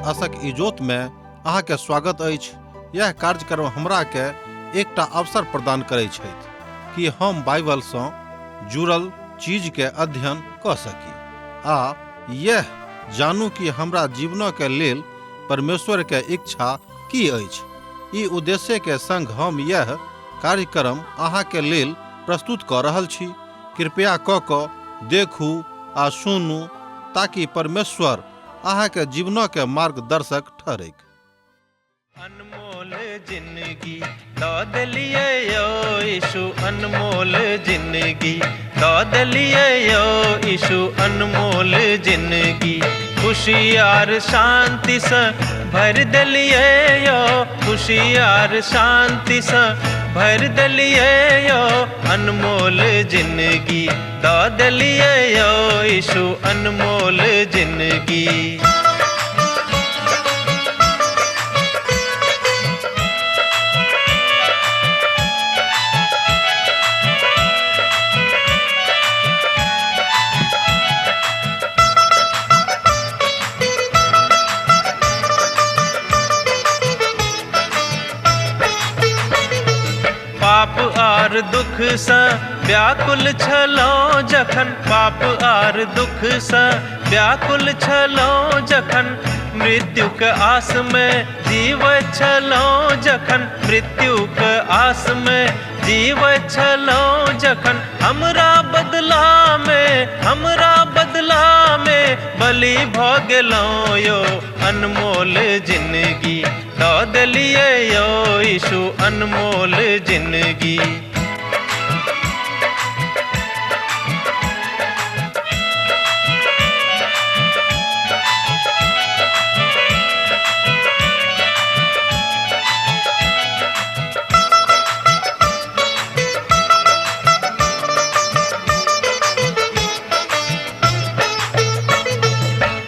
आशक इजोत में अहाँ के स्वागत अछि। यह कार्यक्रम हमरा के एकटा अवसर प्रदान करै छथि कि हम बाइबल सँ जुड़ल चीज के अध्ययन कऽ सकी आ यह जानू कि हमरा जीवन के लेल परमेश्वर के इच्छा की अछि। ई उद्देश्य के संग हम यह कार्यक्रम अहाँ के लेल प्रस्तुत कऽ रहल छी। कृपया कऽ कऽ देखू आ सुनू ताकि परमेश्वर अहाँ के जीवन के मार्गदर्शक ठहरैक। अनमोल जिंदगी दऽ देलियै यौ यीशु, अनमोल जिंदगी दऽ देलियै यौ यीशु, अनमोल जिंदगी खुशी आर शांति सँ भरि देलियै यौ, खुशी आर शांति सँ भरि देलियै यौ, अनमोल जिंदगी दऽ देलियै यौ यीशु, अनमोल जिंदगी। पाप आर दुख सँ व्याकुल छलहुँ जखन, पाप आर दुख सँ व्याकुल छलहुँ जखन, मृत्युक आस में जीवैत छलहुँ जखन, मृत्युक आस में जीवैत छलहुँ जखन, हमरा बदला में, हमरा बदला में बलि भऽ गेलहुँ यौ, अनमोल जिंदगी दऽ देलियै यौ यीशु, अनमोल जिंदगी।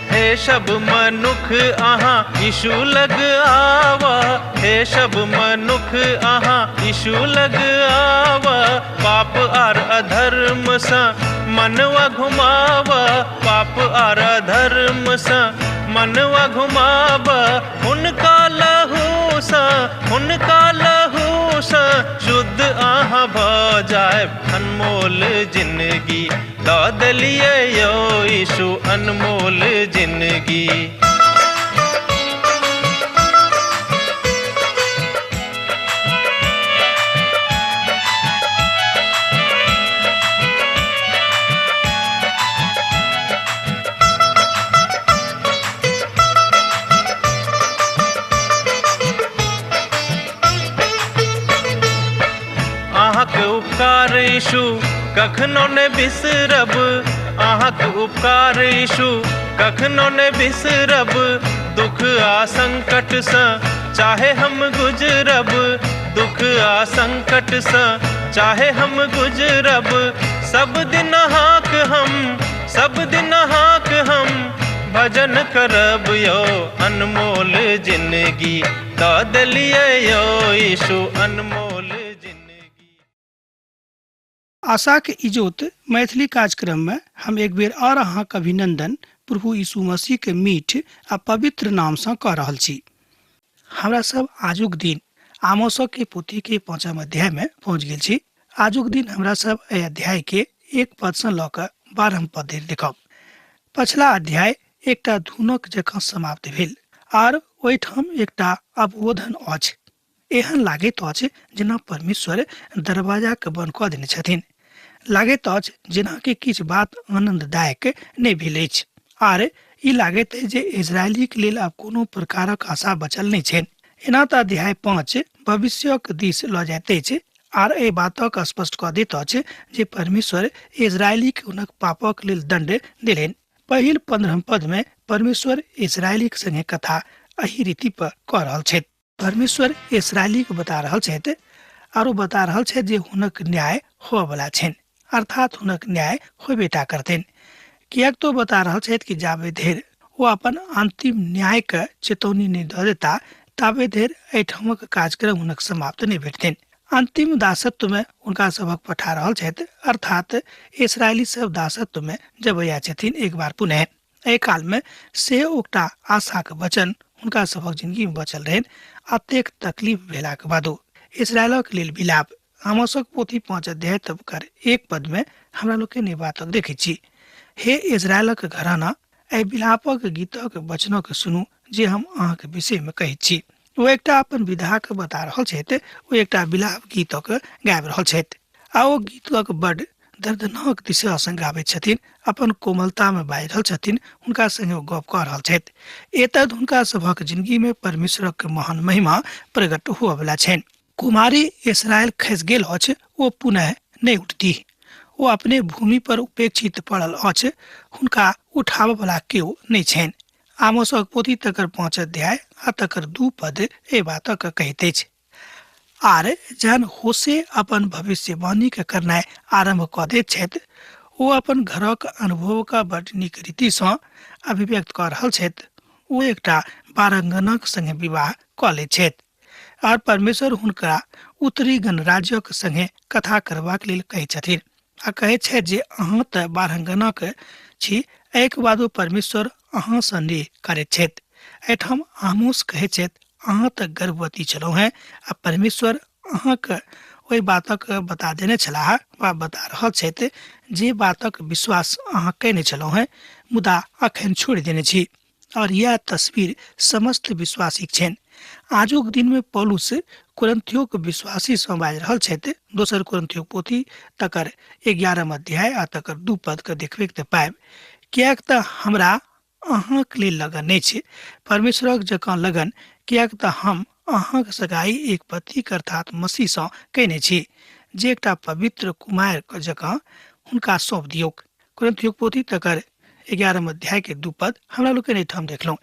हे सब मनुख अहाँ यीशु लग आवा, हे सब मनुख अहाँ यीशु लग आवा, पाप आर अधर्म सँ मनवा घुमावा, पाप आर अधर्म सँ मनवा घुमावा, हुनका लहू सँ, हुनका लहू सँ शुद्ध अहाँ भऽ जायब, अनमोल जिंदगी दऽ देलियै यौ यीशु, अनमोल जिंदगी। अहाँके उपकार यीशु कखनो ने बिसरब, अहाँके उपकार यीशु कखनो ने बिसरब, दुख आ संकट सँ चाहे हम गुजरब, दुख आ संकट सँ चाहे हम गुजरब, सब दिन अहाँक हम, सब दिन अहाँक हम भजन करब यौ, अनमोल जिंदगी दऽ देलियै यौ यीशु, अनमोल जिंदगी। आशाक इजोत मैथिली कार्यक्रम में हम एक बेर और अहाँक अभिनंदन प्रभु यीशु मसीह के मीठ आ पवित्र नाम सँ कऽ रहल छी। हमरा सब आजुक दिन आमोस के पोथी के 5 अध्याय में पहुँच गेल छी। आजुक दिन हमरा सब एहि अध्याय के 1 पद सँ लऽ कऽ 12 पद धरि देखब। पछिला अध्याय एकटा धुनक जकाँ समाप्त भेल आर ओहिठाम एकटा अवबोधन अछि। एहन लागैत अछि जेना परमेश्वर दरवाजा के बंद कऽ देने छथिन। लागैत अछि जेना कि किछु बात आनंददायक नहि भेल अछि आर ई लागैत अछि जे इजरायलीक लेल आब कोनो प्रकारक आशा बचल नहि छनि। एना तऽ अध्याय 5 भविष्यक दिस लऽ जाइत अछि आर एहि बातक स्पष्ट कऽ दैत अछि जे परमेश्वर इजरायलीक हुनक पापक लेल दंड देलनि। पहिल 15 पद में परमेश्वर इजरायलीक संगे कथा एहि रीति पर कऽ रहल छथि। परमेश्वर इस्राएलीके बता रहल छथि आरो बता रहल छथि जे हुनक न्याय होबऽवला छनि, अर्थात हुनक न्याय होबे टा करतनि। किएक तो बता रहल छथि कि जाबे धरि ओ अपन अंतिम न्यायके चेतौनी नहि दऽ देता ताबे धरि एहिठामक कार्यक्रम हुनक समाप्त नहि भेटतनि। अंतिम दासत्वमे हुनका सभक पठा रहल छथि, अर्थात इस्राएली सब दासत्वमे जबैया छथिन एक बार पुनः। एहि कालमे से एकटा आशाक वचन हुनका सभक जिंदगी में बचल रहनि अतेक तकलीफ भेलाक बादो। इसराइलक लेल विलाप आमोसक पोथी 5 अध्याय तकर 1 पद में हमरा लोकनि ई बातक देखै छी। हे इजरायलक घराना, एहि विलापक गीतक वचनक सुनू जे हम अहाँके विषय में कहै छी। ओ एकटा अपन विधाके बता रहल छथि, ओ एकटा विलाप गीतक गाबि रहल छथि आ ओ गीतक बड दर्दनाक दिशा संग गाबै छथिन, अपन कोमलता में बाजि रहल छथिन, हुनका संगे ओ गप कऽ रहल छथि। एतद हुनका सभक जिंदगी में परमेश्वरक महान महिमा प्रकट हुअवला छनि। कुमारी इसराइल खसि गेल अछि, ओ पुनः नहि उठती। ओ अपने भूमि पर उपेक्षित पड़ल अछि, हुनका उठाबऽ वला केओ नहि छनि। आमोसक पोथी तकर 5 अध्याय आ तकर 2 पद एहि बातक कहैत अछि। आर जहन होशे अपन भविष्यवाणी के करनाइ आरंभ कऽ दैत छथि, ओ अपन घरक अनुभव के बड नीक रीति सँ अभिव्यक्त कऽ रहल छथि। ओ एकटा बारांगनाक संगे विवाह कऽ लैत छथि आर परमेश्वर हुनका उत्तरी गणराज्यक संगे कथा करबाक लेल कहै छथिन आ कहै छथि जे अहाँ तऽ बारांगनाक छी, एहिके बादो परमेश्वर अहाँ सँ नेह करैत छथि। एहिठाम आमोस कहै छथि, अहाँ तऽ गर्भवती छलहुँ हेँ आ परमेश्वर अहाँके ओहि बातक बता देने छलाह वा बता रहल छथि जे बातक विश्वास अहाँ कयने छलहुँ हेँ, मुदा अखन छोड़ि देने छी। और यह तस्वीर समस्त विश्वासीक छनि। आजुक दिन में पौलुस कुरिन्थियोक विश्वासी सँ बाजि रहल छथि। दोसर कुरिन्थियोक पोथी तकर 11 अध्याय आ तकर 2 पद के देखबैक तऽ पाबि, किएक तऽ हमरा अहाँक लेल लगन नहि छै, परमेश्वरक जकाँ लगन, किएक तऽ हम अहाँक सगाई एक पतिक अर्थात मसीह सँ कयने छी, जे एकटा पवित्र कुमारि जकाँ हुनका सौंप दियौक। कुरिन्थियोक पोथी तकर 11 अध्याय के 2 पद हमरा लोकनि एहिठाम देखलहुँ।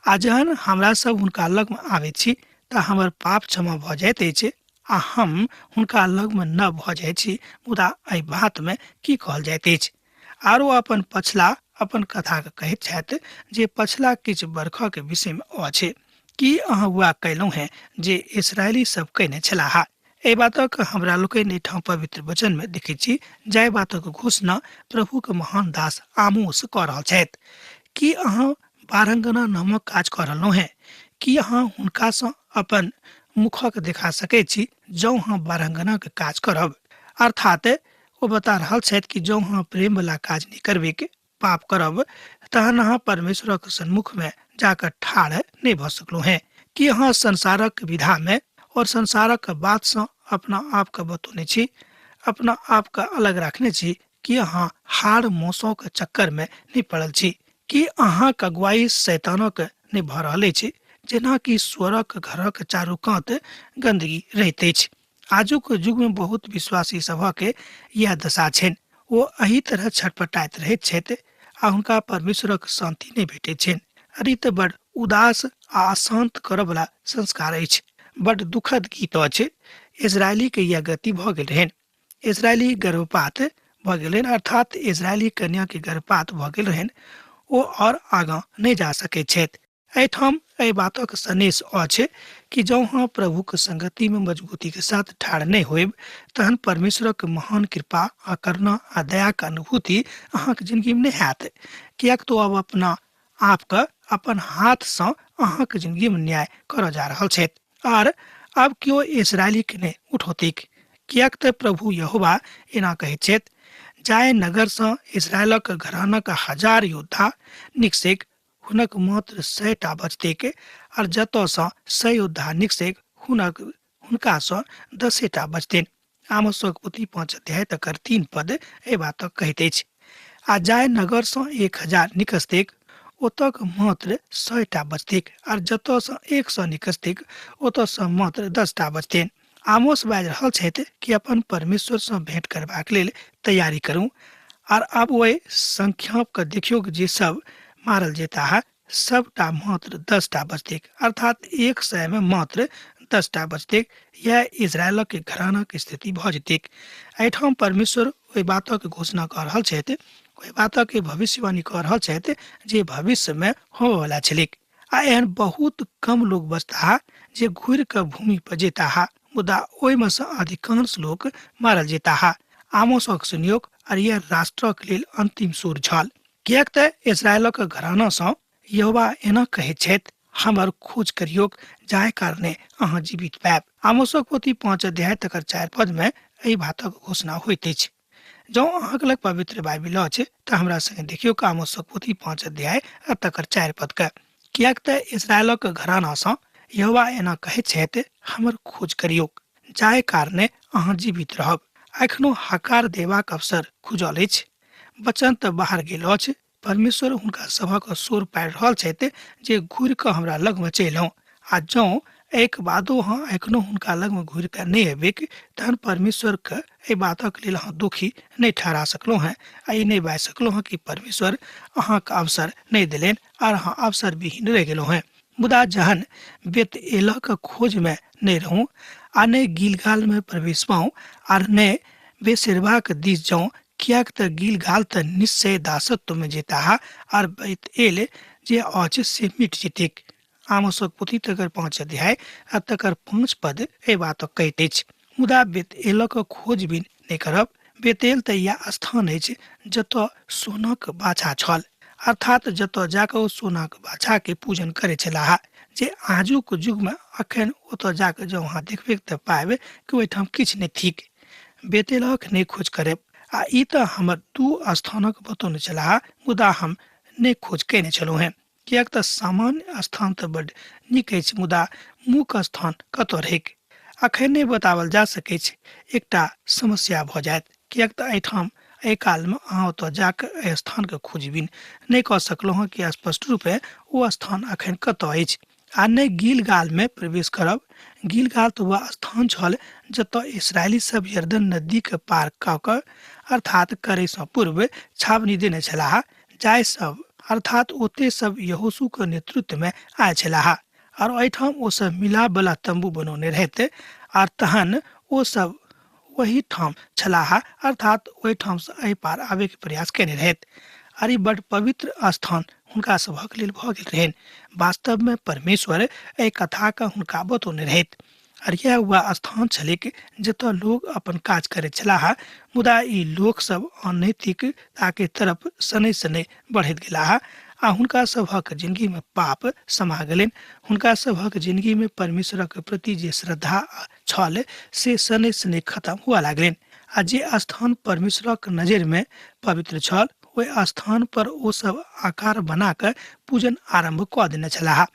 आ जहन हमरा सब हुनका लगमे आबैत छी तऽ हमर पाप क्षमा भऽ जाइत अछि आ हम हुनका लगमे न भऽ जाइत छी। मुदा एहि बातमे की कहल जाइत अछि? आरो अपन पछला अपन कथाके कहैत छथि जे पछला किछु बरखक विषयमे अछि। की अहाँ वएह कयलहुँ हेँ जे इसराइली सब कयने छलाह? एहि बातक हमरा लोकनि एहिठाम पवित्र वचन में देखै छी, जाहि बातक घोषणा प्रभुक महान दास आमोस कऽ रहल छथि। की अहाँ बारंगना नामक काज कऽ रहलहुँ हेँ? की अहाँ हुनकासँ अपन मुखक देखा सकैत छी जँ अहाँ बारंगनाक काज करब? अर्थात ओ बता रहल छथि कि जँ अहाँ प्रेम वाला काज नहि करबैक, पाप करब, तहन अहाँ परमेश्वरक सन्मुख में जाकर ठाढ़ नहीं भऽ सकलहुँ हेँ। कि अहाँ संसारक विधा में और संसारक बात सँ अपना आप के बतौने छी, अपना आप के अलग रखने छी? कि अहाँ हाड़ मौसों के चक्कर में नहीं पड़ल छी? कि अहाँ के अगुवाई शैतानक नहीं भऽ रहल अछि, जेना कि स्वरक घरक चारू कात गंदगी रहैत अछि? आजुक युग में बहुत विश्वासी सभक यह दशा छनि। ओ एहि तरह छटपटाइत रहैत छथि आ हुनका परमेश्वरक शांति नहि भेटैत छनि। अरे तऽ बड़ उदास आ अशांत करऽवला संस्कार अछि। बड़ दुखद गीत अछि। इजरायली के यह गति भऽ गेल रहनि। इजरायली गर्भपात भऽ गेल रहनि, अर्थात इजरायली कन्या के गर्भपात भऽ गेल रहनि। ओ और आगाँ नहि जा सकैत छथि। एहिठाम एहि बातक सनेश अछि कि जँ अहाँ प्रभुक संगतिमे मजबूतीके साथ ठाढ़ नहि होयब, तहन परमेश्वरक महान कृपा आ करुणा आ दयाक अनुभूति अहाँके जिंदगीमे नहि हैत। किएक तऽ अब अपना आपके अपन हाथसँ अहाँके जिंदगीमे न्याय करऽ जा रहल छथि। आर आब केओ इसराइलीके नहि उठौतिक, किएक तऽ प्रभु यहोवा एना कहैत छथि, जाहि नगरसँ इसराइलक घरानक 1000 योद्धा निकसैक, हुनक मात्र 100 टा बचतैक, आर जतऽसँ 100 योद्धा निकसैक, हुनकासँ 10 टा बचतनि। आमोसक पोथी 5 अध्याय तकर 3 पद एहि बातक कहैत अछि। आ जाहि नगरसँ 1000 निकसतैक, ओतक मात्र 100 टा बचतैक, आर जतऽसँ 100 निकसतैक, ओतऽसँ मात्र 10 टा बचतनि। आमोस बाजि रहल छथि कि अपन परमेश्वरसँ भेंट करबाक लेल तैयारी करू, आर आब ओहि संख्याके देखियौ जे सब मारल जेताह, सबटा मात्र 10 टा बचतैक, अर्थात 100 में मात्र 10 टा बचतैक। यह इजरायलक घरानाक स्थिति भऽ जेतैक। एहिठाम परमेश्वर ओहि बातक घोषणा कऽ रहल छथि, ओहि बातक भविष्यवाणी कऽ रहल छथि जे भविष्यमे होबयवला छलैक। आ एहन बहुत कम लोक बचताह जे घुरि कऽ भूमि पर जेताह, मुदा ओहिमे सँ अधिकांश लोक मारल जेताह। आमोसक सुनियोक आर यह राष्ट्रक लेल अंतिम सुर छल, किएक तऽ इसराइलक घराना सँ यहोवा एना कहैत छथि, हमर खोज करियौक, जाहि कारणे अहाँ जीवित पायब। आमोसक पोथी 5 अध्याय तकर 4 पद में एहि बातक घोषणा होइत अछि। जँ अहाँके लग पवित्र बाइबिल अछि तऽ हमरा संगे देखियौ आमोसक पोथी 5 अध्याय आ तकर 4 पद के। किएक तऽ इसराइलक घराना सँ यहोवा एना कहैत छथि, हमर खोज करियौक, जाहि कारणे अहाँ जीवित रहब। एखनो हकार देबाक अवसर खुजल अछि। वचन तऽ बाहर गेल अछि। परमेश्वर हुनका सभक शोर पाड़ि रहल छथि जे घुरि कऽ हमरा लगमे चलि आउ, आ जँ एहिके बादो अहाँ एखनो हुनका लगमे घुरि कऽ नहि अयबैक तहन परमेश्वरके एहि बातक लेल अहाँ दुखी नहि ठहरा सकलहुँ हेँ आ ई नहि बाजि सकलहुँ हेँ कि परमेश्वर अहाँके अवसर नहि देलनि आर अहाँ अवसर विहीन रहि गेलहुँ हेँ। मुदा जहन बेतएलक खोजमे नहि रहू आ नहि गिलगालमे प्रवेश पाउ आर नहि बेसेरबाक दिस जाउ, किएक तऽ गिलगाल तऽ निश्चय दासत्वमे जेताह आर बेतएल जे अछि से मिट जेतैक। आमोसक पोथी तकर 5 अध्याय आ तकर 5 पद एहि बातक कहैत अछि। मुदा बेतएलक खोजबीन नहि करब। बेतेल तऽ इएह स्थान अछि जतऽ सोनाक बाछा छल, अर्थात जतऽ जाकऽ ओ सोनाक बाछाके पूजन करै छलाह, जे आजुक युगमे अखन ओतऽ जाकऽ जँ अहाँ देखबै तऽ पायब कि ओहिठाम किछु नहि थिक। बेतेलक नहि खोज करब, आ ई तऽ हमर 2 स्थानक बतौने छलाह, मुदा हम नहि खोज कयने छलहुँ हेँ, किएक तऽ सामान्य स्थान तऽ बड्ड नीक अछि, मुदा मूक स्थान कतऽ रहैक अखन नहि बताओल जा सकैछ। एकटा समस्या भऽ जायत, किएक तऽ एहिठाम एहि कालमे अहाँ ओतऽ जाकऽ एहि स्थानके खोजबीन नहि कऽ सकलहुँ हँ कि स्पष्ट रूपे ओ स्थान अखन कतऽ अछि। आ नहि गिलगालमे प्रवेश करब। गिलगाल तऽ वएह स्थान छल जतऽ इसराइली सब यरदन नदीके पार कऽ कऽ अर्थात करैसँ पूर्व छावनी देने छलाह, जाहि सब अर्थात ओते सब यहोशूके नेतृत्वमे आयल छलाह आर एहिठाम ओ सब मिलापवला तम्बू बनौने रहैत, आर तहन ओ सब ओही ठाम छलाह, अर्थात ओहिठामसँ एहि पार आबैके प्रयास कयने रहैत। आर ई बड्ड पवित्र स्थान हुनका सभक लेल भऽ गेल रहनि। वास्तवमे परमेश्वर एहि कथाके हुनका बतौने रहैत। आर इएह वएह स्थान छलैक जतऽ लोक अपन काज करैत छलाह, मुदा ई लोक सब अनैतिकताके तरफ शनैः शनैः बढ़ैत गेलाह आ हुनका सभक जिंदगीमे पाप समा गेलनि। हुनका सभक जिंदगीमे परमेश्वरक प्रति जे श्रद्धा छल से शनैः शनैः खतम हुअ लागलनि, आ जे स्थान परमेश्वरक नजरिमे पवित्र छल ओहि स्थान पर ओ सब आकार बना कऽ पूजन आरम्भ कऽ देने छलाह।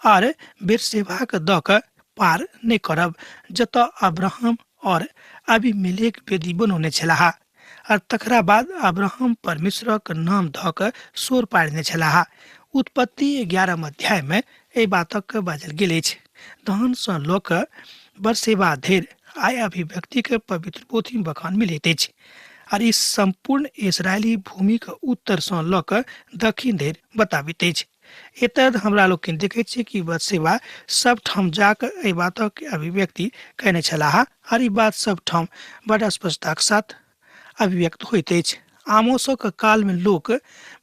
आर बेरसेबाक दऽ कऽ पार नहि करब, जतऽ अब्राहम और अबीमेलेक वेदी बनौने छलाह, आर तकरा बाद अब्राहम परमेश्वरक नाम धऽ कऽ शोर पाड़ने छलाह। उत्पत्ति 11 अध्याय में एहि बातक बाजल गेल अछि। दानसँ लऽ कऽ बरसेबा धरि आइ अभिव्यक्तिके पवित्र पोथी बखान मिलैत अछि, आर ई सम्पूर्ण इसराइली भूमिके उत्तरसँ लऽ कऽ दक्षिण धरि बताबैत अछि। एतय हमरा लोकनि देखैत छी कि बतसेबा सब ठाम जाकऽ एहि बातक अभिव्यक्ति कयने छलाह, आर ई बात सब ठाम बड़ स्पष्टताक साथ अभिव्यक्त होइत अछि। आमोसक कालमे लोक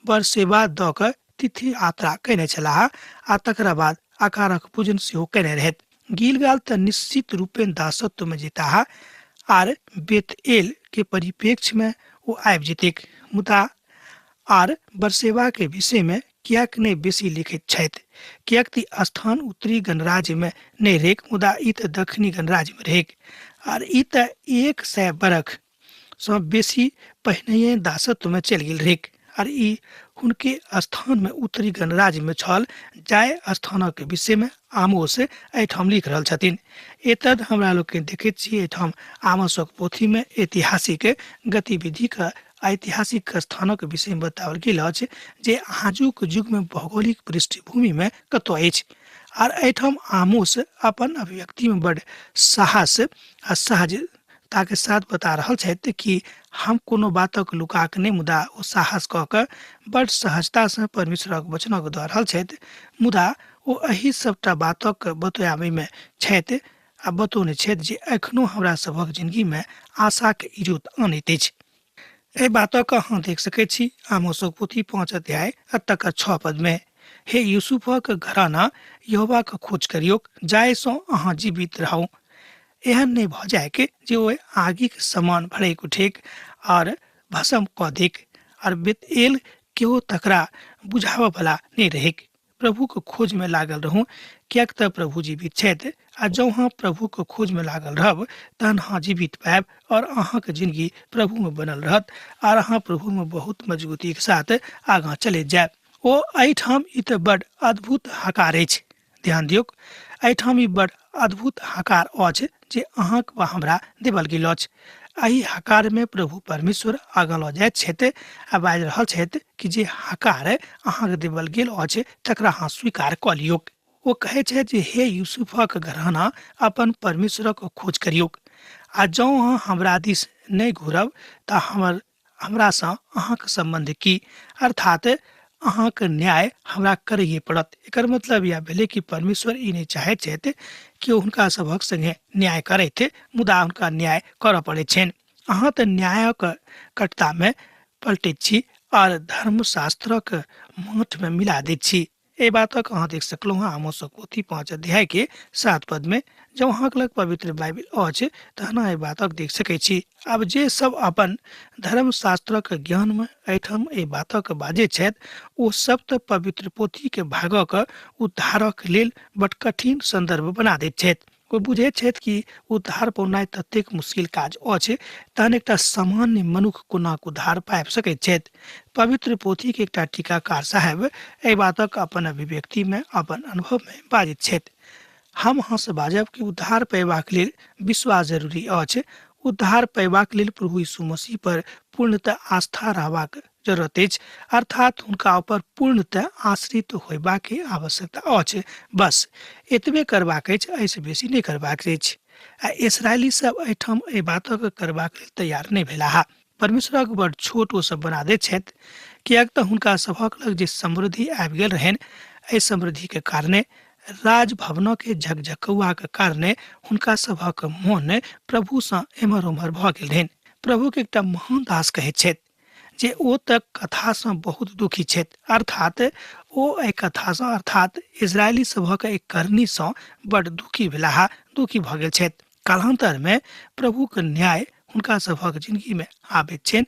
बरसेबा दऽ कऽ तिथि यात्रा कयने छलाह आ तकरा बाद आकारक पूजन सेहो कयने रहथि। गिलगाल तऽ निश्चित रूपेण दासत्वमे जेताह आर बेतएल के परिप्रेक्ष्यमे ओ आबि जेतैक, मुदा आर बरसेबाके विषयमे किएक नहि बेसी लिखैत छथि? किएक तऽ स्थान उत्तरी गणराज्यमे नहि रहैक, मुदा ई तऽ दक्षिणी गणराज्यमे रहैक, आर ई तऽ 100 बरख सँ बेसी पहिनहिए दासत्वमे चलि गेल रहैक, आर ई हुनके स्थानमे उत्तरी गणराज्यमे छल, जाहि स्थानक विषयमे आमोस एहिठाम लिख रहल छथिन। एतद हमरा लोकनि देखैत छी एहिठाम आमोसक पोथीमे ऐतिहासिक गतिविधिक ऐतिहासिक स्थानक विषयमे बताओल गेल अछि जे आजुक युगमे भौगोलिक पृष्ठभूमिमे कतऽ अछि। आर एहिठाम आमोस अपन अभिव्यक्तिमे बड़ साहस आ सहजताके साथ बता रहल छथि कि हम कोनो बातक लुकाक नहि, मुदा ओ साहस कऽ कऽ बड़ सहजतासँ परमेश्वरक वचनक दऽ रहल छथि, मुदा ओ एहि सबटा बातक बतयाबैमे छथि आ बतौने छथि जे एखनो हमरा सभक जिंदगीमे आशाक इजोत अनैत अछि। एहि बातक अहाँ देख सकैत छी आमोसक पोथी 5 अध्याय आ तकर 6 पदमे, हे यूसुफक घराना, यहोवाक खोज करियौक, जाहिसँ अहाँ जीवित रहू। एहन नहि भऽ जाइक जे ओहि आगिक समान भड़कि उठैक आर भस्म कऽ दैक, आर बेतएल केओ तकरा बुझाबऽ बला नहि रहैक। प्रभुके खोजमे लागल रहू, किएक तऽ प्रभु जीवित छथि। आ जँ अहाँ प्रभुके खोजमे लागल रहब तहन अहाँ जीवित पायब और अहाँके जिंदगी प्रभुमे बनल रहत आर अहाँ प्रभुमे बहुत मजबूतीके साथ आगाँ चलैत जायब। ओ एहिठाम ई तऽ बड अद्भुत हकार अछि। ध्यान दियौक, एहिठाम ई बड अद्भुत हकार अछि जे अहाँक वा हमरा देवल गेल अछि। एहि हकारमे प्रभु परमेश्वर आगाँ लऽ जाइत छथि आ बाजि रहल छथि कि जे हकार अहाँके देवल गेल अछि तकरा अहाँ स्वीकार कऽ लियौक। ओ कहै छथि जे हे यूसुफक घराना, अपन परमेश्वरक खोज करियौक, आ जँ अहाँ हमरा दिस नहि घुरब तऽ हमर हमरासँ अहाँके सम्बन्ध की, अर्थात अहाँके न्याय हमरा करैए पड़त। एकर मतलब इएह भेलै कि परमेश्वर ई नहि चाहैत छथि कि ओ हुनका सभक संगे न्याय करैत, मुदा हुनका न्याय करऽ पड़ैत छनि। अहाँ तऽ न्यायक कटतामे पलटैत छी आर धर्मशास्त्रक माठमे मिला दैत छी। एहि बातक अहाँ देख सकलहुँ हँ आमोसक पोथी 5 अध्याय के 7 पद में। जँ अहाँके लग पवित्र बाइबिल अछि तहन अहाँ एहि बातक देख सकै छी। आब जे सब अपन धर्मशास्त्रक ज्ञान में एहिठाम एहि बातक बाजै छथि ओ सब तऽ पवित्र पोथी के भागक उद्धारक लेल बड कठिन संदर्भ बना दैत छथि। ओ बुझैत छथि कि उद्धार पौनाइ ततेक मुश्किल काज अछि, तहन एकटा सामान्य मनुख कोना उद्धार पाबि सकैत छथि। पवित्र पोथीके एकटा टीकाकार साहेब एहि बातक अपन अभिव्यक्तिमे अपन अनुभवमे बाजैत छथि। हम अहाँसँ बाजब कि उद्धार पयबाक लेल विश्वास जरूरी अछि। उद्धार पयबाक लेल प्रभु यीशु मसीह पर पूर्णतः आस्था रहबाक जरूरत अछि, अर्थात हुनका ऊपर पूर्णतः आश्रित होयबाक आवश्यकता अछि। बस एतबे करबाक अछि, एहिसँ बेसी नहि करबाक अछि। आ इसराइली सब एहिठाम एहि बातक करबाक लेल तैयार नहि भेलाह। परमेश्वरक बड़ छोट ओ सब बना दैत छथि, किएक तऽ हुनका सभक लग जे समृद्धि आबि गेल रहनि, एहि समृद्धिके कारणे राजभवनके झकझकौआके कारणे हुनका सभक मोन प्रभुसँ एम्हर ओम्हर भऽ गेल रहनि। प्रभुके एकटा महान दास कहैत छथि जे ओ तऽ कथासँ बहुत दुखी छथि, अर्थात ओ एहि कथासँ अर्थात इजरायली सभक एहि करनीसँ बड़ दुखी भेलाह, दुखी भऽ गेल छथि। कालांतरमे प्रभुक न्याय हुनका सभक जिंदगीमे आबैत छनि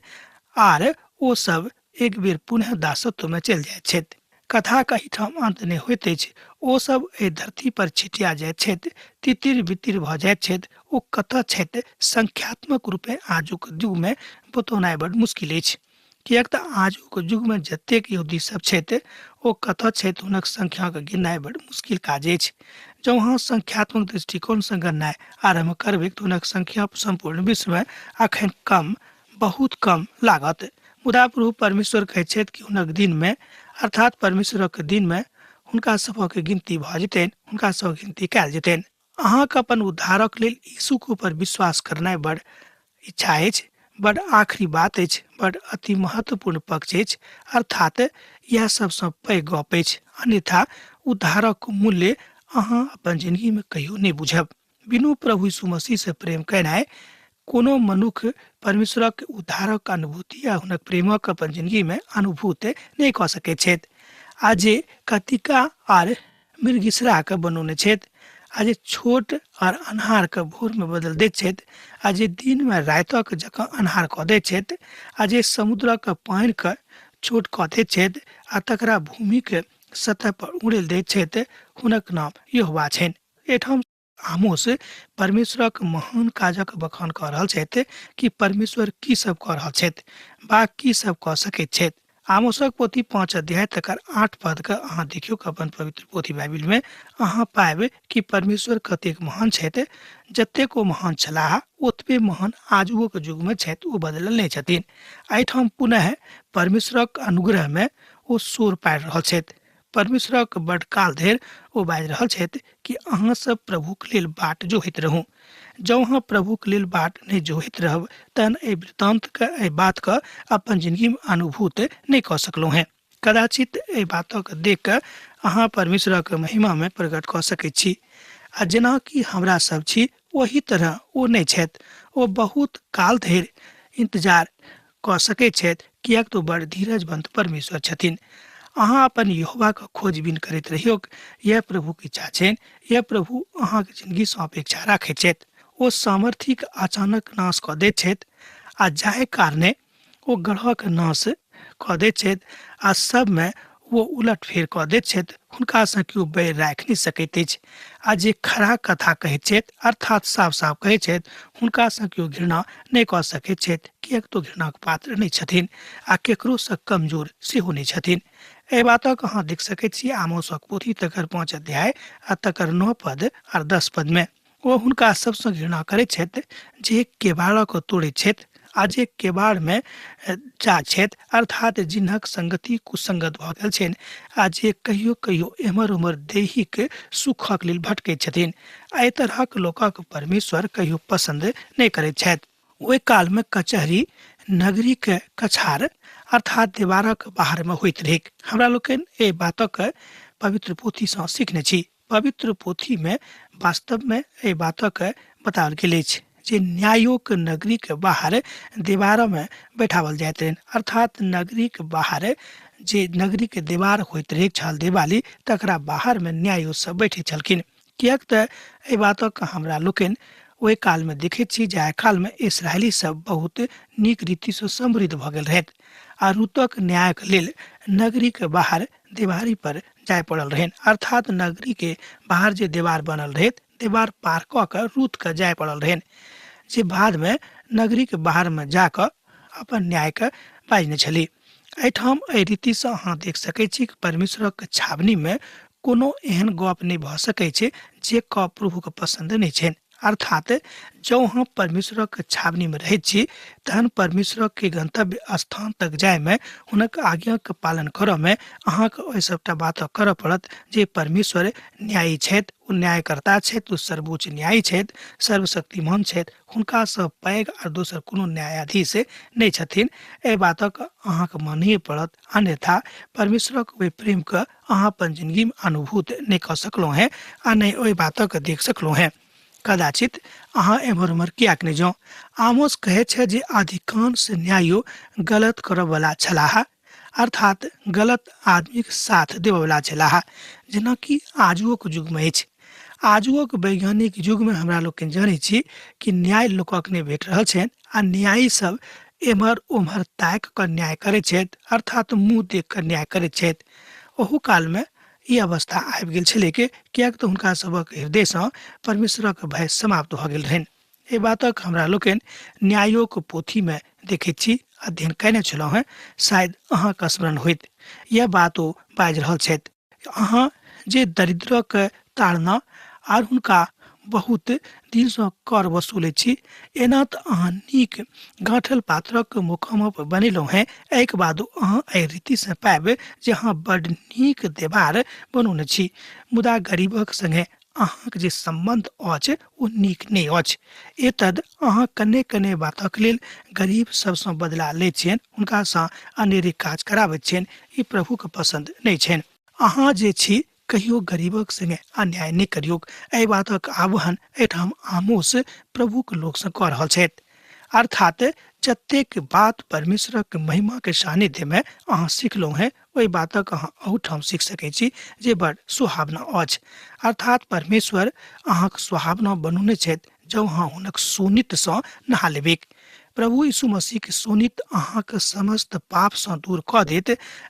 आर ओ सब एक बेर पुनः दासत्वमे चलि जाइत छथि। कथाक एहिठाम अंत नहि होइत अछि। ओ सब एहि धरती पर छिटिया जाइत छथि, तितिर बितिर भऽ जाइत छथि। ओ कतऽ छथि संख्यात्मक रूपे आजुक युगमे बतौनाइ बड मुश्किल अछि, किएक तऽ आजुक युगमे जतेक यहूदी सब छथि ओ कतऽ छथि हुनक संख्याके गिननाइ बड मुश्किल काज अछि। जँ अहाँ संख्यात्मक दृष्टिकोणसँ गणनाइ आरम्भ करबै तऽ हुनक संख्या सम्पूर्ण विश्वमे अखन कम, बहुत कम लागत। मुदा प्रभु परमेश्वर कहैत छथि कि हुनक दिनमे, अर्थात परमेश्वरक दिनमे हुनका सभक गिनती भऽ जेतनि, हुनका सभक गिनती कयल जेतनि। अहाँके अपन उद्धारक लेल यीशुके ऊपर विश्वास करनाइ बड़ इच्छा अछि, बड़ आखिरी बात अछि, बड़ अति महत्वपूर्ण पक्ष अछि, अर्थात इएह सबसँ पैघ गप अछि। अन्यथा उद्धारक मूल्य अहाँ अपन जिंदगीमे कहियो नहि बुझब। बिनु प्रभु यीशु मसीह से प्रेम केनाइ कोनो मनुख परमेश्वरक उद्धारक अनुभूति आ हुनक प्रेमक अपन जिंदगीमे अनुभूत नहि कऽ सकैत छथि। आ जे कतिका आर मृगशिराके बनौने छथि, आ जे छोट आर अन्हारके भोरमे बदलि दैत छथि, आ जे दिनमे रातिक जकाँ अन्हार कऽ दैत छथि, आ जे समुद्रक पानिके छोट कऽ दैत छथि आ तकरा भूमिके सतह पर उड़ेल दैत छथि, हुनक नाम यहोवा छनि। एहिठाम आमोस परमेश्वरक महान काजक बखान कऽ रहल छथि कि परमेश्वर की सब कऽ रहल छथि वा की सब कऽ सकैत छथि। आमोसक पोथी 5 अध्याय तकर 8 पद के अहाँ देखियौ अपन पवित्र पोथी बाइबिल में, अहाँ पायब कि परमेश्वर कतेक महान छथि। जतेक ओ महान छलाह ओतबे महान आजुओ के युग में छथि, ओ बदलल नहि छथिन। एहिठाम पुनः परमेश्वरक अनुग्रह में ओ शोर पाड़ि रहल छथि। परमेश्वरक बड काल धरि ओ बाजि रहल छथि कि अहाँ सब प्रभुक लेल बाट जोहैत रहू। जँ अहाँ प्रभुक लेल बाट नहि जोहैत रहब तहन एहि वृत्तान्तके, एहि बातके अपन जिंदगीमे अनुभूत नहि कऽ सकलहुँ हेँ। कदाचित एहि बातक देख कऽ अहाँ परमेश्वरक महिमामे प्रकट कऽ सकैत छी। आ जेना कि हमरा सब छी ओही तरह ओ नहि छथि। ओ बहुत काल धरि इंतजार कऽ सकैत छथि, किएक तऽ ओ बड़ धीरजवंत परमेश्वर छथिन। अहाँ अपन यहोवाके खोजबीन करैत रहियौक, यह प्रभुक इच्छा छनि। यह प्रभु अहाँके जिंदगीसँ अपेक्षा राखैत छथि। ओ सामर्थ्यक अचानक नाश कऽ दैत छथि आ जाहि कारणे ओ ग्रहक नाश कऽ दैत छथि आ सबमे ओ उलट फेर कऽ दैत छथि, हुनकासँ केओ बैर राखि नहि सकैत अछि। आ जे खरा कथा कहैत छथि, अर्थात साफ साफ कहैत छथि, हुनकासँ केओ घृणा नहि कऽ सकैत छथि, किएक तऽ घृणाक पात्र नहि छथिन आ केकरोसँ कमजोर सेहो नहि छथिन। एहि बातक अहाँ देख सकैत छी आमोसक पोथी तकर 5 अध्याय आ तकर 9 पद आर 10 पद में। ओ हुनका सबसँ घृणा करैत छथि जे केबाड़क तोड़ैत छथि आ जे केबाड़मे जा छथि, अर्थात जिनक संगति कुसंगत भऽ गेल छनि आ जे कहियो कहियो एम्हर ओम्हर दैहिक सुखक लेल भटकैत छथिन। एहि तरहक लोकक परमेश्वर कहियो पसंद नहि करैत छथि। ओहि कालमे कचहरी नगरीके कछार अर्थात दीवारक बाहरमे होइत रहैक। हमरा लोकनि एहि बातक पवित्र पोथीसँ सीखने छी। पवित्र पोथीमे वास्तवमे एहि बातक बताओल गेल अछि जे न्यायोक नगरीके बाहर दीवारमे बैठाओल जाइत रहनि, अर्थात नगरीके बाहर जे नगरीके दीवार होइत रहै छल दिवाली, तकरा बाहरमे न्यायो सब बैठे छलखिन। किएक तऽ एहि बातक हमरा लोकनि ओहि कालमे देखैत छी जाहि कालमे इसराइली सब बहुत नीक रीतिसँ समृद्ध भऽ गेल रहथि आ रूतक न्यायक लेल नगरीके बाहर देवारी पर जाय पड़ल रहनि, अर्थात नगरी के बाहर जे देवार बनल रहै देवार पार कऽ कऽ रूत के जाय पड़ल रहनि, जे बाद में नगरी के बाहर में जाकऽ अपन न्याय के बाजने छली। एहिठाम एहि रीतिसँ अहाँ देख सकै छी कि परमेश्वरक छावनी में कोनो एहन गप नहि भऽ सकै छै जे कऽ प्रभुके पसन्द नहि छनि। अर्थात जँ अहाँ परमेश्वरक छावनीमे रहैत छी तहन परमेश्वरक गंतव्य स्थान तक जायमे हुनक आज्ञाक पालन करऽमे अहाँके ओहि सबटा बात करऽ पड़त जे परमेश्वर न्यायी छथि, ओ न्यायकर्ता छथि, ओ सर्वोच्च न्यायी छथि, सर्वशक्तिमान छथि, हुनकासँ पैघ आर दोसर कोनो न्यायाधीश नहि छथिन। एहि बातक अहाँके मानहे पड़त, अन्यथा परमेश्वरक ओहि प्रेमके अहाँ अपन जिंदगीमे अनुभूत नहि कऽ सकलहुँ हेँ आ नहि ओहि बातक देख सकलहुँ हेँ। कदाचित अहाँ एम्हर उम्हर किएक नहि जाउ। आमोस कहै छै जे अधिकांश न्यायो गलत करऽवला छलाह, अर्थात गलत आदमीक साथ देबऽवला छलाह, जेनाकि आजुओक युगमे अछि। आजुओक वैज्ञानिक युगमे हमरा लोकनि जनै छी कि न्याय लोकक नहि भेट रहल छनि आ न्यायी सब एम्हर ओम्हर ताकि कऽ न्याय करैत छथि, अर्थात मुँह देख कऽ न्याय करैत छथि। ओहू कालमे ई अवस्था आबि गेल छलैक, किएक तऽ हुनका सभक हृदयसँ परमेश्वरक भय समाप्त भऽ गेल रहनि। एहि बातक हमरा लोकनि न्यायोक पोथीमे देखैत छी, अध्ययन कयने छलहुँ हेँ, शायद अहाँके स्मरण होइत। यैह बात ओ बाजि रहल छथि। अहाँ जे दरिद्रक ताड़ना आर हुनका बहुत दिनसँ कर वसूलै छी, एना तऽ अहाँ नीक गाँठल पात्रक मुकाम पर बनेलहुँ हेँ, एहिके बाद अहाँ एहि रीतिसँ पायब जे अहाँ बड्ड नीक देवार बनौने छी, मुदा गरीबक संगे अहाँक जे सम्बन्ध अछि ओ नीक नहि अछि। एतद अहाँ कने कने बातक लेल गरीब सबसँ बदला लैत छियनि, हुनकासँ अनेरे काज कराबैत छियनि, ई प्रभुके पसन्द नहि छनि। अहाँ जे छी कहियो गरीबक संगे अन्याय नहि करियौक। एहि बातक आह्वान एहिठाम आमोस प्रभुक लोकसँ कऽ रहल छथि। अर्थात जतेक बात परमेश्वरक महिमाके सानिध्यमे अहाँ सिखलहुँ हेँ ओहि बातक अहाँ अहूठाम सीख सकै छी जे बड़ सुहावना अछि। अर्थात परमेश्वर अहाँक सुहावना बनौने छथि जँ अहाँ हुनक शोणितसँ नहा लेबैक। प्रभु यीशु मसीहके शोणित अहाँक समस्त पापसँ दूर कऽ देत,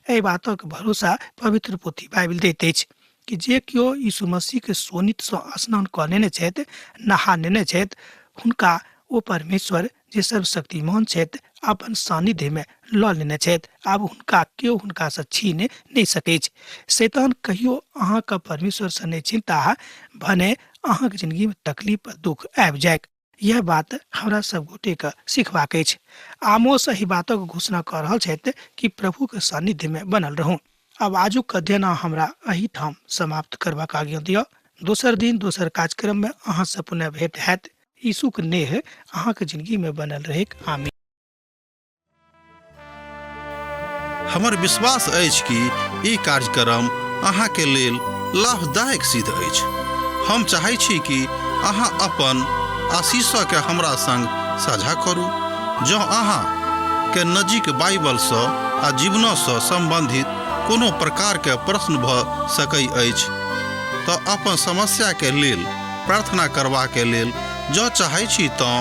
एहि बातक भरोसा पवित्र पोथी बाइबिल दैत अछि कि जे केओ यीशु मसीहके शोणितसँ स्नान कऽ लेने छथि, नहा लेने छथि, हुनका ओ परमेश्वर जे सर्वशक्तिमान छथि अपन सानिध्यमे लऽ लेने छथि। आब हुनका केओ हुनकासँ छीन नहि सकैछ। शैतान कहियो अहाँके परमेश्वरसँ नहि छीनताह, भने अहाँके जिंदगीमे तकलीफ आ दुख आबि जाय। यह बात हमरा सब गोटेके सीखबाक अछि। आमोस एहि बातक घोषणा कऽ रहल छथि कि प्रभुके सानिध्यमे बनल रहू। आब आजुक अध्ययन हमरा एहिठाम समाप्त करबाक आज्ञा दिअ। दोसर दिन दोसर कार्यक्रममे अहाँसँ पुनः भेंट हैत। यीशुक नेह अहाँके जिंदगीमे बनल रहैक। आमीन। हमर विश्वास अछि कि ई कार्यक्रम अहाँके लेल लाभदायक सिद्ध अछि। हम चाहै छी कि अहाँ अपन आशीषके हमरा संग साझा करू। जँ अहाँ के नजीक बाइबलसँ आ जीवनसँ सम्बन्धित कोनो प्रकारके प्रश्न भऽ सकै अछि तऽ अपन समस्याके लेल प्रार्थना करबाके लेल जँ चाहै छी तँ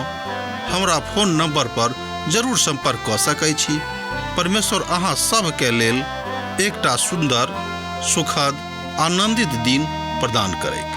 हमरा फोन नंबर पर जरूर संपर्क कऽ सकै छी। परमेश्वर अहाँ सभके लेल एकटा सुन्दर, सुखद, आनन्दित दिन प्रदान करैक।